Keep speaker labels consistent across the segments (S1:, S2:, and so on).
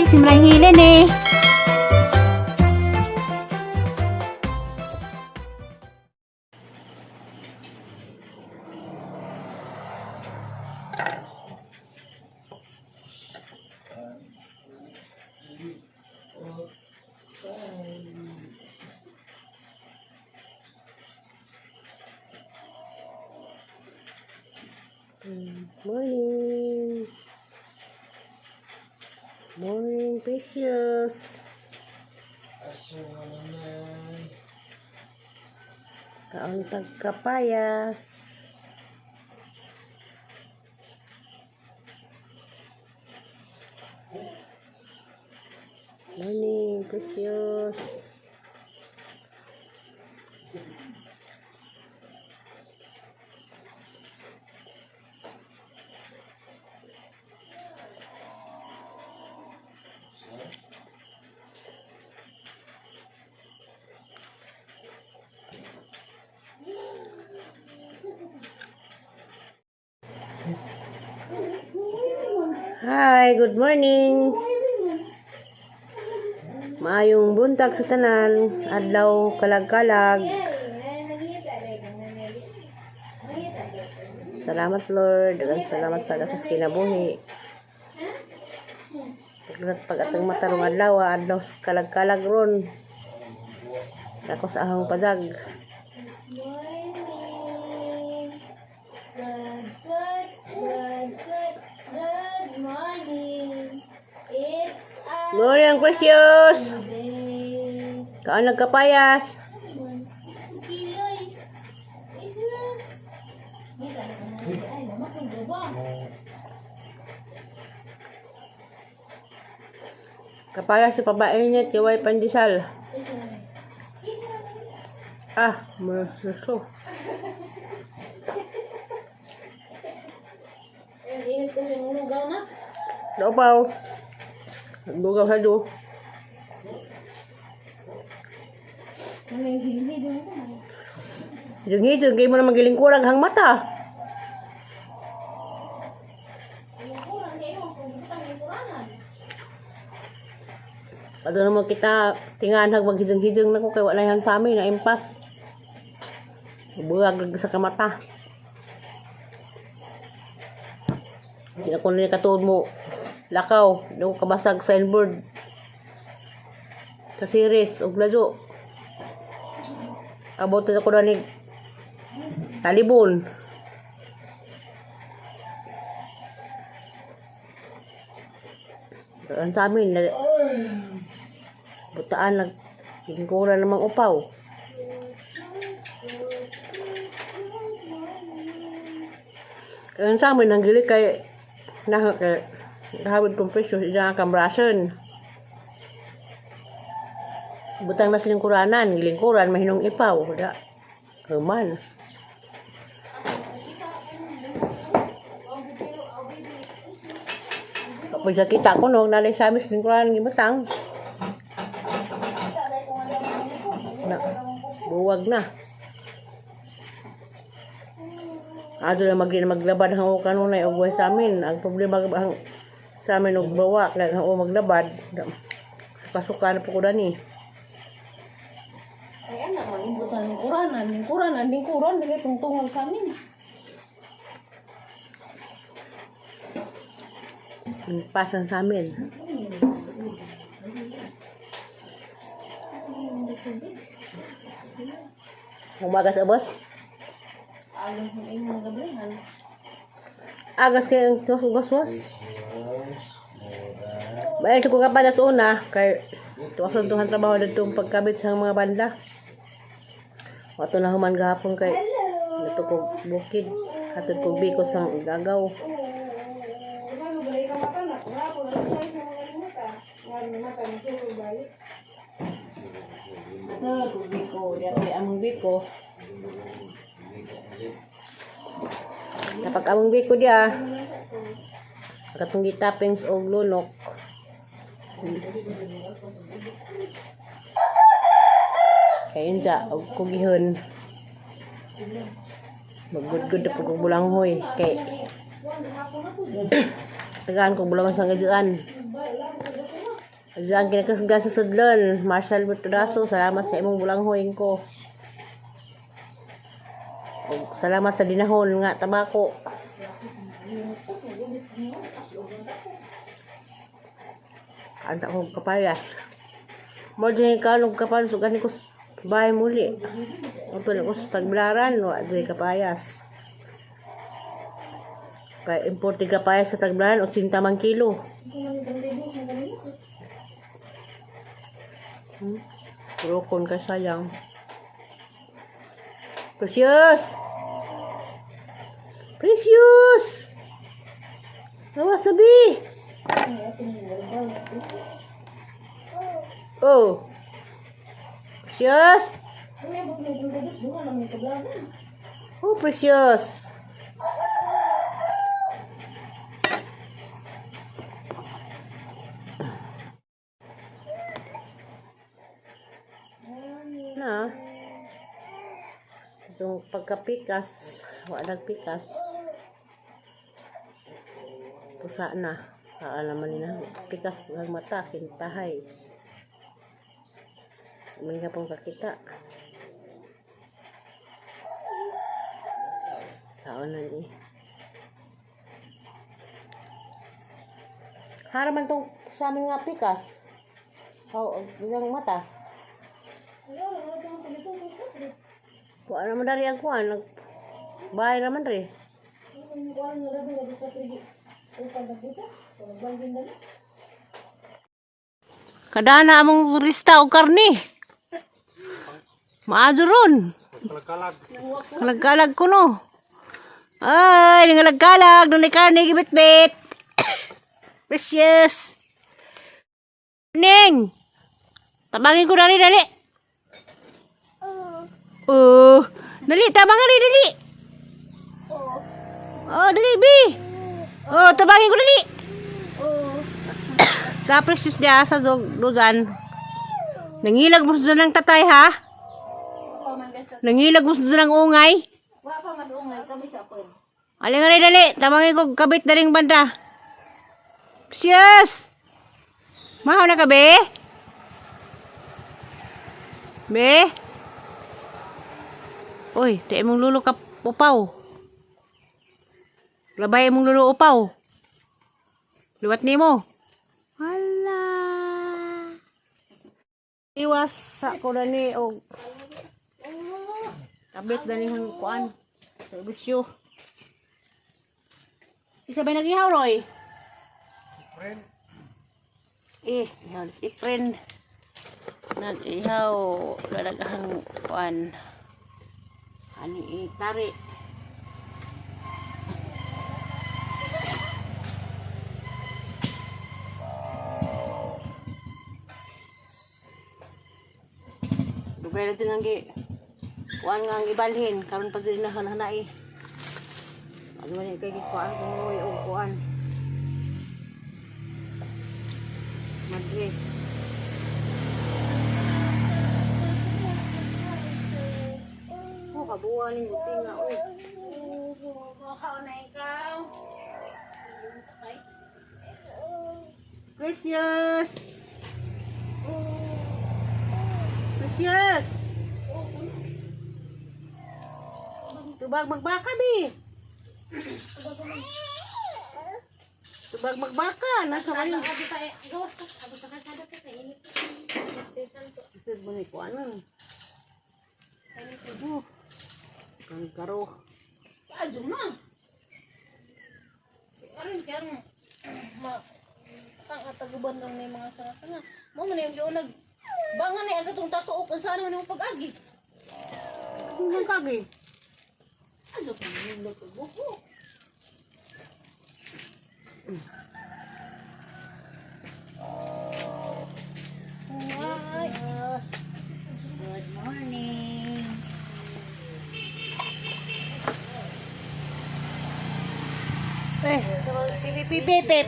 S1: Simrang hilin eh.
S2: Morning. Morning, precious.
S3: Aso nga naman.
S2: Kauntag kapayas. Morning, precious. Hi, good morning. Maayong buntag sa tanan. Adlaw kalag-kalag. Salamat Lord. Daghang salamat sa gasas kinabuhi. Pag pag atong matarong adlaw, adlaw sa kalag-kalag ron. Ako sa ahong padag.
S4: Morning. Good, good, good, good, good morning. It's a
S2: Morning, precious.
S4: new day.
S2: Kaan nagkapayas.
S4: Kiloy. Ay, sila. May talaga na. Ay, naman kung gawa.
S2: Kapayas sa pabainit, kiway pandesal.
S4: Ay, sila. Ay, sila.
S2: Ah, masuso.
S4: Ay, init kasi mong lugaw na.
S2: Dopaw. Nagbugaw sa do.
S4: Ano yung hindi doon ko?
S2: Yung hito, kay mo na magilingkurag hang mata.
S4: Ay, kurang kayo. Kung gusto kang kuranan.
S2: Pag naman kita tingan hag maghidong-hidong na ko kay wala yan sa amin na impas. Buwag lang sa kamata. Hindi ako nila katuod mo. Lakaw, di ko kabasag signboard. Sa series, og ladyo. Abot na ko na ni Talibon. Ang sa amin, na, butaan nag lingkuran namang upaw. Ang sa amin, ang gili kay na kay nahawid kong presyo sa kambrason. Butang nas lingkuranan, lingkuran mahinong ipaw. Da. Human. Kapag sa kita ko no, nalay sa amin sa lingkuranan gibutang. Na, buwag na. Ato na mag maglabad ang kanunay og buhay sa amin. Ang problema ang sa amin og bawa kay ang maglabad. Pasukan na po ko dani.
S4: Ay, anak, maimbutan ng kuranan, lingkuranan, lingkuran, bigay tungtungan sa amin.
S2: Ang pasan sa amin. Umaga sa bus.
S4: Alam ko na imong gablihan.
S2: Agas kay ang gaswas.
S3: Precious. Mura.
S2: Bayad ko ka pa sa una kay tuwasan tuhan trabaho dito ang pagkabit sa mga banda. Wato na human gahapon kay dito ko bukid hatod ko biko sa gagaw. Ito, biko. Diyan kay among biko. Kapag among biko diya, katong gitapings og lunok. Kayon siya, og kugihon. Maggudgud na po kong bulanghoy. Kay, tagaan kong bulangon sa gadyaan. Diyan kinakasgan sa sudlon, Marshall Bertudaso, salamat sa imong bulanghoy ko. Og salamat sa dinahon nga tabako. Anta ko kapayas. Mo dyan ka nung kapayas, gani ko sa bahay muli. Ito na ko sa Tagbilaran, wa dyan kapayas. Kay importe kapayas sa Tagbilaran, 80 man kilo. Rokon ka sayang. Precious! Precious! Lawas na, bi! Oh! Precious! Oh, Precious! Na. Itong pagkapikas, wa nagpikas. Pusa na. Sa naman nila. Pikas ang mata, kintahay. May nga pong kakita. Saan na ni? Haraman tong sa amin nga pikas. Oh, ang mata. Kuha naman dari ang kuha. Nag bahay naman rin. Kadana among turista og karne. Maadyo ron. Kalagkalag ko no. Ay, nangalagkalag. Doon ay karne, gibit-bit. Precious. Ning. Tabangin ko dali, dali. Oh, dali, tabangan rin, dali. Oh, dali, bi. Oh, tabangin ko dali. Sa precious niya sa dugan. Nangilag mo sa ng tatay ha? Nangilag mo sa ng ungay?
S4: Wa pa mas ungay kami sa pwede.
S2: Ali nga rin, dali. Tabangin ko kabit na rin banda. Precious! Mahaw na ka, be? Be? Uy, di mong lulo ka upaw. Labay mong lulo upaw. Liwat ni mo. Hala. Iwas sa ko na ni og kabit na ni hang kuan. Serbisyo. Isa ba nag-ihaw, Roy?
S3: Friend.
S2: Eh, ihaw si friend. Nag-ihaw, lalagahang kuan. Ani eh, tari. Dugay na din ang gi kuan nga ang ibalhin karon pag dili na hanay. Ano man kay kuan kung og kuan. Madre. Oh, kabuha ning buti nga oy.
S4: Makaon na ikaw.
S2: Precious. Precious. Tubag magbaka bi. Tubag magbaka nasa man.
S4: Abi pa gawas ka. Abi sa kada ka kay init.
S2: Isod mo ni kuan. Oh. Ang karo.
S4: Adyo na. Aron kaya ma ang ataguban lang may mga sanga-sanga. Mo man yung giunag bangan ni ang katong tasuok ang saan man yung pag-agi.
S2: Ang kagi.
S4: Adyo pa nindot og buko. Ay.
S2: Good morning. Eh, pip pip pip pip.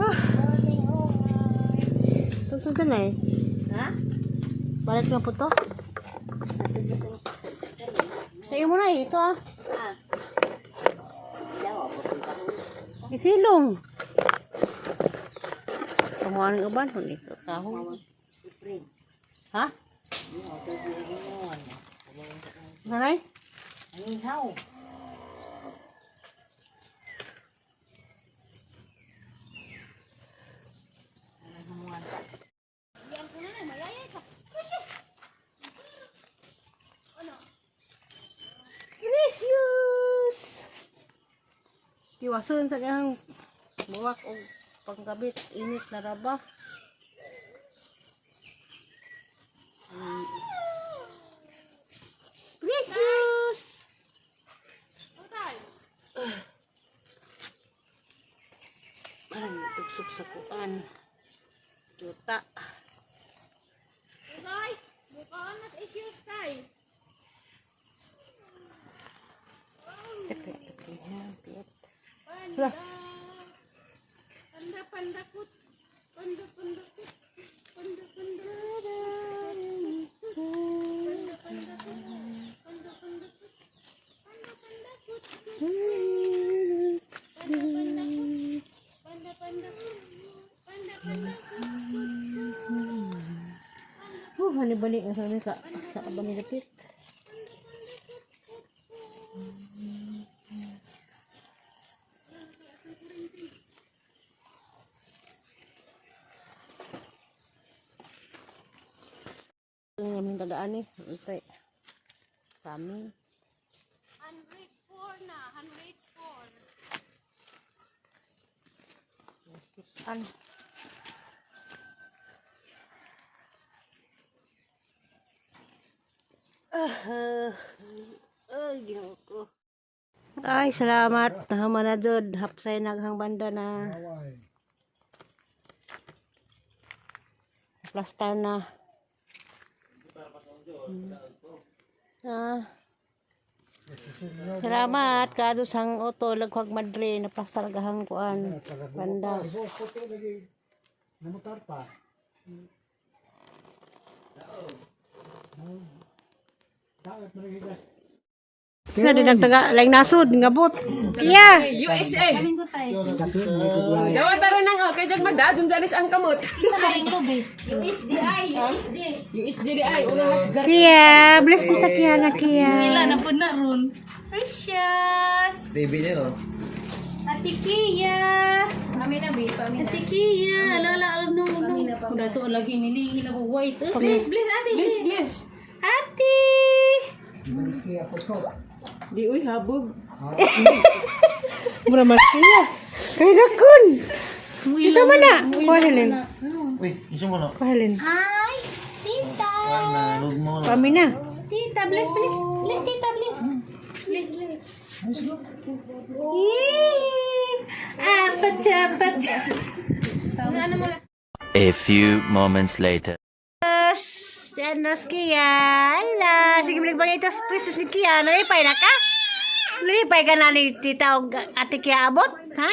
S2: Ah. Tungtong ka na eh.
S4: Ha?
S2: Balik na po to. Sa iyo mo na eh, ito ah. Isilong. Kamuan ang uban kundi kahoy. Ha? Nanay?
S1: Ihaw.
S2: Precious! Tiwason sa kanyang buwak o pangkabit init na raba. Precious! Parang tugsok sa kuan. Tuta.
S4: Tay, mukhaan na isyu tay.
S2: Wala.
S4: Panda panda kut. Panda panda kut. Panda panda. Panda panda kut. Panda panda kut. Panda panda kut. Panda panda kut. Panda panda kut. Panda panda kut. Kut kut.
S2: Oh, hanibalik na sa ka sa abang dapit. Ang aming tagaan eh. Antay. Kami.
S4: 104 na, 104.
S2: An. Ah, ay, ginoo ko. Ay, salamat. Nahaman na jud. Hapsay naghang banda na.
S3: Away.
S2: Plaster na. Ah. Salamat kado sang auto lagwag madre na plastar gahang kuan banda.
S3: Ibo ko to lagi namutar pa. Daot man lagi gas.
S2: Na din nagtaga laing nasod ngabot. Kiya.
S5: USA. Dawa tara nang oh, kay jag madadun janis ang kamot.
S4: USDI, USD.
S5: USD di ay una mas gar.
S2: Kiya, bless kita Kiya na Kiya.
S4: na po na ron. Precious!
S6: TV niya, no?
S4: Ate Kia! Amin na, babe. Ate Kia! Ala, ala, ala, no, no. Kung dato lagi nilingi na ko white. Eh, Bless, bless, ate.
S5: Bless bless.
S4: Ate!
S5: Di uy habog.
S2: Mura mas Kiya. Kay dakon. Isa man na. Kuhalin.
S6: Uy, isa mo na.
S2: Kuhalin.
S4: Hi! Tita!
S6: Nalog mo na.
S2: Kami na.
S4: Tita, bless, bless. Bless, tita, bless. Bless, bless. Yee! Ah, pacha, pacha. Ano mo lang?
S7: A few moments later.
S2: Yes. Yan nas Kiya. Ala, sige bilang bagay ito precious ni Kiya. Nalipay na ka? Nalipay ka na ni tita o ate Kiya abot? Ha?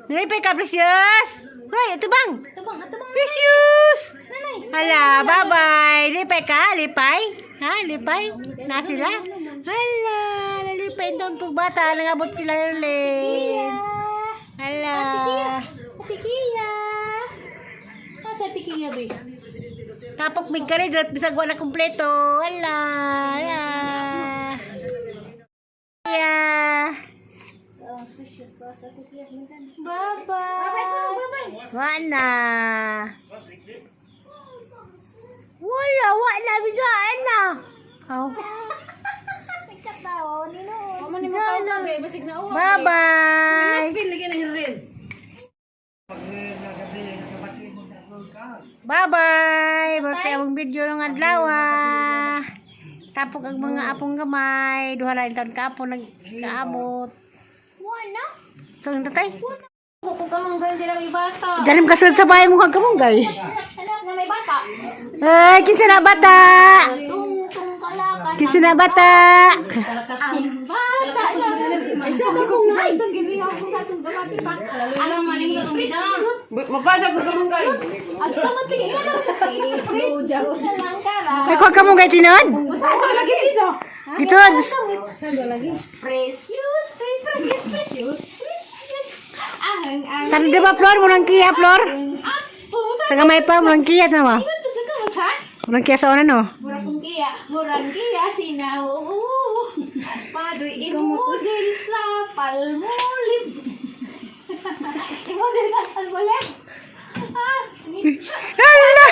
S2: Nalipay ka, precious? Hoy, ito bang?
S4: Ito bang, ito bang.
S2: Precious!
S4: Nanay.
S2: Hala, bye-bye. Lipay ka? Lipay? Ha? Lipay? Na sila? Hala, nalipay doon po bata. Nangabot sila ulit. Hala.
S4: Ate Kia. Ah, sa Ate Kia, babe.
S2: Tapok may karidot, bisag wala kumpleto. Hala, hala. Yeah.
S4: Bye-bye. Bye-bye.
S2: Wala. Wala, wala. Bisaan na. Oh.
S4: Nagkatawa ni noon.
S2: oh, Bye-bye. Bye-bye. Birthday among video ng adlaw. Ah. Tapok ang mga apong gamay. Duha na taon ka apo nagkaabot.
S4: Wala.
S2: So, ang tatay.
S4: Kung kamanggol sila may bata.
S2: Dalim ka sa bahay mo kang kamunggay.
S4: Anak na may bata.
S2: Ay, kinsa na bata?
S4: Tung tung kalakan.
S2: Kinsa na bata?
S4: Ang bata. Ay, sa akong nai. Alam maling laro nila.
S5: Mapasa ko karon kay.
S4: At sa matigil na lang sa Precious na lang ka ra.
S2: Ay, kuha kamunggay tinod? Gitod.
S4: Precious, precious, precious, precious. Ang ang
S2: Tanda ba, Flor? Munang kiya, Flor?
S4: apo.
S2: Sa gamay pa, murang kiya na mo.
S1: Ito sa kamot ha?
S2: Murang kiya sa una no.
S1: Mura kong kiya, murang kiya sinaw. Padoy imodel sa Palmolive. Imodel ka sa Palmolive. Ah,
S2: Hala!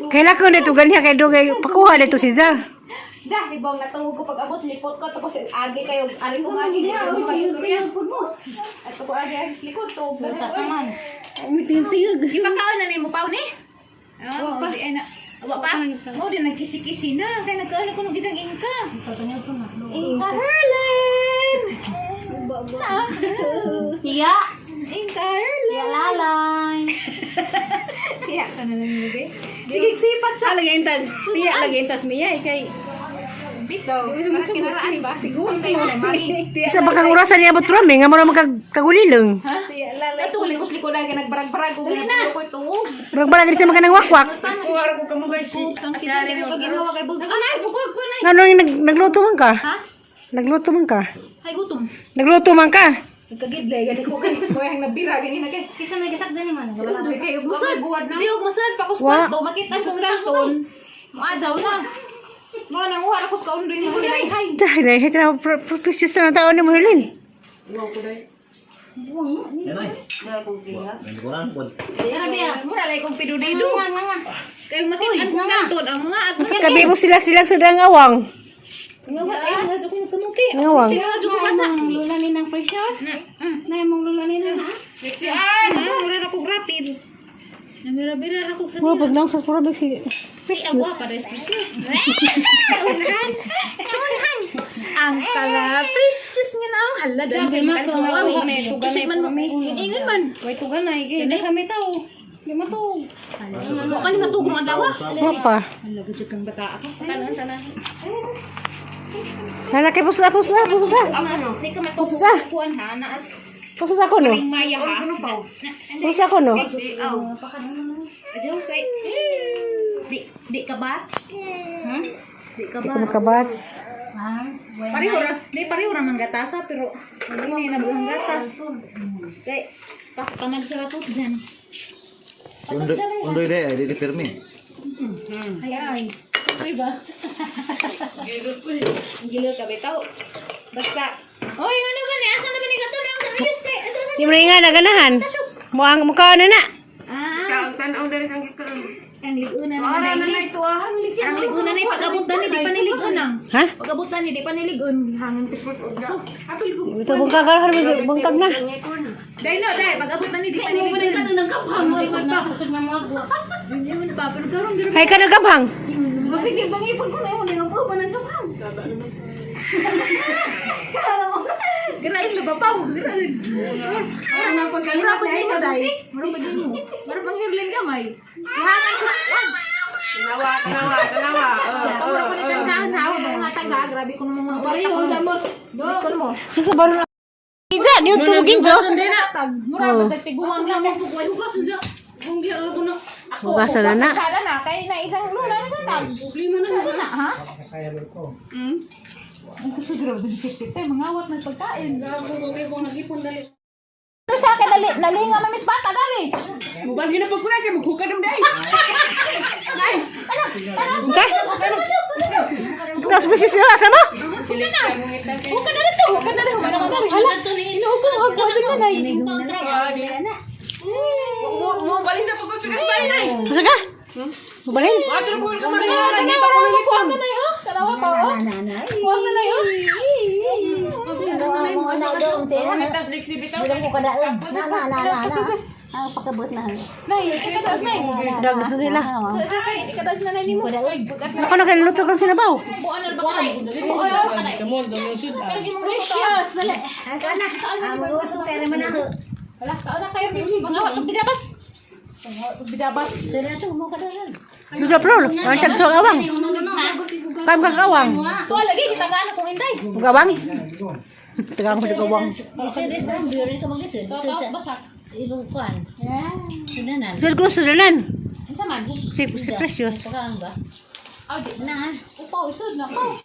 S2: Kailan ko nito ganyan kay dugay pakuha dito si Za.
S1: Dah, ibang natawag ko pag abot, lipot ko, tapos agi kayo, ari ko agi, di ko mag-istorya. At ko agi agi likod, to. Taman. Ipakaon na ni mo paon eh. Ah, di ay na. Wa pa. Mo di nagkisi-kisi na, kay nagkaon ako ng isang ingka. Ingka Herlin.
S4: Iya.
S1: Ingka Herlin.
S4: Lalay.
S1: Tiya ka na lang bebe. Sige, sipat sa
S4: Lagi intan. Tiya lagi intas miya kay
S1: bitaw. Para kinaraan ba? Siguro tayo na mami.
S2: Sa bakang orasan niya abot rami nga mura magkagulilong.
S1: Ato likos-likod lagi nagbarag-barag ko ganito ko tuog.
S2: Murag barag sa mga nang wakwak.
S5: Kuha ko kamo guys.
S1: Ang kita ko pag ginawa kay bug.
S4: Ay, bukod ko na.
S2: Ngano yung nagluto man ka?
S1: Ha?
S2: Nagluto man ka?
S1: Hay gutom.
S2: Nagluto man ka?
S1: Nagkagidlay gani ko kay ko yang nabira gani na kay.
S4: Kisa may gasakdan ni man.
S1: Wala kay ug masad. Di og masad pa ko
S2: Wa.
S1: kwarto makita kong dalton. Moadaw na. Mo nang uha ra ko sa kaundoy ni hay hay.
S2: Dahil ay na precious na taon ni Merlin.
S6: Yan ay. Lingkuran po.
S1: Tara biya, mura lay kong pidudido. Kay makita kong dalton ang mga ag
S2: Mas kabi mo sila silang sa dang awang.
S1: Nga wa ay mga jud kong kamuti.
S2: Ang awang.
S1: Tinawag jud ko basa.
S4: Mong lula ni nang precious. Na mong lula ni nang ha.
S1: Sian, mura ra ko rapid. Namira-bira ra ko sa
S2: Mura pag nang sa pura si
S1: Ay, agwa para is precious. Unahan. Unahan. Ang kala precious nga na ang hala dan sa
S4: Sabi ko,
S1: mga man mo. Ingon man.
S4: Way tuganay kay di kami tao. Di matug.
S1: Mo kan matug ang adlaw.
S2: Wa pa.
S1: Hala gud kang bata ako.
S4: Tanan tanan.
S2: Lalaki pusa pusa pusa.
S1: Di ka matug
S2: Pusa.
S1: kuan ha naas
S2: Pusa ko no.
S1: maya ha.
S2: Pusa ko no.
S1: Adyo kay di di ka batch. Di ka
S2: Di ko makabats.
S1: Pareho ra, di pareho ra man gatasa pero hindi na buhang gatas. Kay pas panag sa ratot dyan.
S6: Undoy, undoy de, ay di pirmi.
S4: Ay ay.
S1: Okay ba? Gilo ka bitaw. Basta. Oy, ano ba ni? Asa na ba ni gato ang ayos kay? Asa
S2: Di mo nga naganahan. Mo ang mukha ano na.
S1: Ah,
S5: Ang tanaw dali kang gikan.
S1: ang liguna na na
S5: Ito ah.
S1: Ang liguna na pag-abot na ni di pa niligon ang.
S2: Ha?
S1: Pag-abot na ni di pa niligon hangin sa Aso.
S2: Ito bungkag ka bungkag na.
S1: Dai no, dai pag-abot na ni di pa niligon.
S4: Ano nang kaphang mo pa kusog nga mga agwa.
S1: Yun pa pero karon diri
S2: Hay ka nagabhang.
S4: Mabigil bang ipon ko na imo nang pa nang kaphang.
S1: Gerain le bapaw, gerain.
S4: Ora na pagkalimot
S1: Mura pa ni sa dai. Mura pa ni mo. Mura pang hirlin gamay. Ihangan ko sa
S5: Tanawa, tanawa, tanawa. Oh,
S1: Mura pa ni tangkaan ha, wa mga tangga, grabe ko naman mga
S4: Pareho damos.
S1: Likon mo.
S2: Sa baro na. Iza, niyo tubogin jo.
S1: Tag, mura ba tagtiguang na mo.
S4: Way hugasan ja. Kung biya ko na.
S1: Ako,
S2: Hugasan na na.
S1: Sada na kay na isang lula na tag.
S4: Problema na
S1: Ano na ha?
S3: Kaya ko.
S1: Ang kusog grabe ng pipit tay, mangawat ng pagkain.
S4: Gago ko kay kung nagipon dali.
S1: Ano sa akin nali nalinga mamis bata dali.
S5: Mubal gina pagkura kay maghuka dam dai.
S2: Okay? Tapos bisis yung asa mo?
S1: Huka na dito, huka na dito, huka na dito. Hala, inuhukom ko ko sa kanay.
S5: Mo mo balin sa pagkura kay bay nay.
S2: Pusa ka? Mabalin.
S5: Matro buhol ka man ni pa ko
S1: Kuha na na oh, salawa pa oh. Kuha na na oh.
S5: Tas liksi bitaw.
S1: Nay, ikadaog nay.
S2: Dag na nila.
S1: Kay ikadaog na nay nimo. Ay, bugat na.
S2: Ako na kay luto kang sinabaw.
S1: Buan na ba kanay? Buan na ba kanay? Pero di mo
S4: Precious dali.
S1: Hala, kaon na kayo bibi bangawat og bijabas. Bangawat og bijabas.
S2: Luto pro. Ang tagso ang awang. Kam kang awang.
S1: Tuwa lagi gitagaan akong inday.
S2: Ang awang. Tagaan ko sa awang.
S1: Tuwa basak.
S2: Sir Cruz sudanan.
S1: Unsa man?
S2: Si Precious.
S1: Aw di na. Upaw isod na ko.